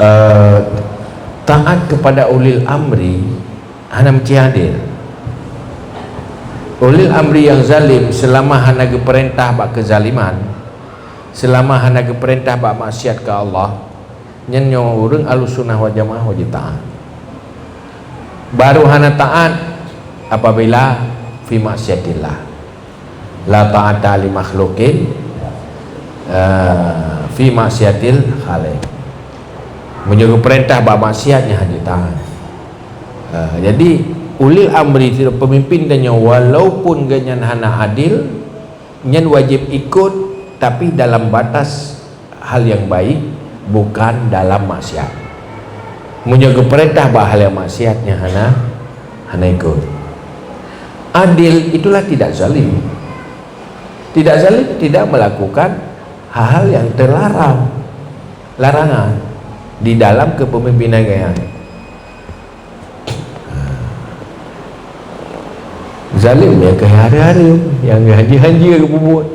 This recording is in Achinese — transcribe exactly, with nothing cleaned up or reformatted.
Eh, taat kepada ulil amri hana meusti adil. Ulil amri nyang zalim, selama hana geupeurintah bak keuzaliman, selama hana geupeurintah bak maksiat keu Allah, nyan nyoe ureuëng Ahlussunnah wal Jamaah wajéb taat. Baru hana taat apabila fi maksiatillah. La ta'ata li makhluqin, eh, fi maksiatil khaliq. Meunyoe geupeurintah bak maksiat, nyan hana taat. Eh, jadi, ulil amri, pemimpin tanyoe, walaupun gobnyan hana adil, nyan wajéb ikot, tapi dalam batas hal nyang baik, bukan dalam maksiat. Meunyoe geupeurintah bak hal nyang maksiat, nyan hana, hana ikot. Adil itulah tidak zalim. Tidak zalim, tidak melakukan hal-hal yang terlarang, larangan di dalam kepemimpinan gobnyan. Zalim ya keu hareuem-hareuem, nyang hanjeuet-hanjeuet geupeubeuet.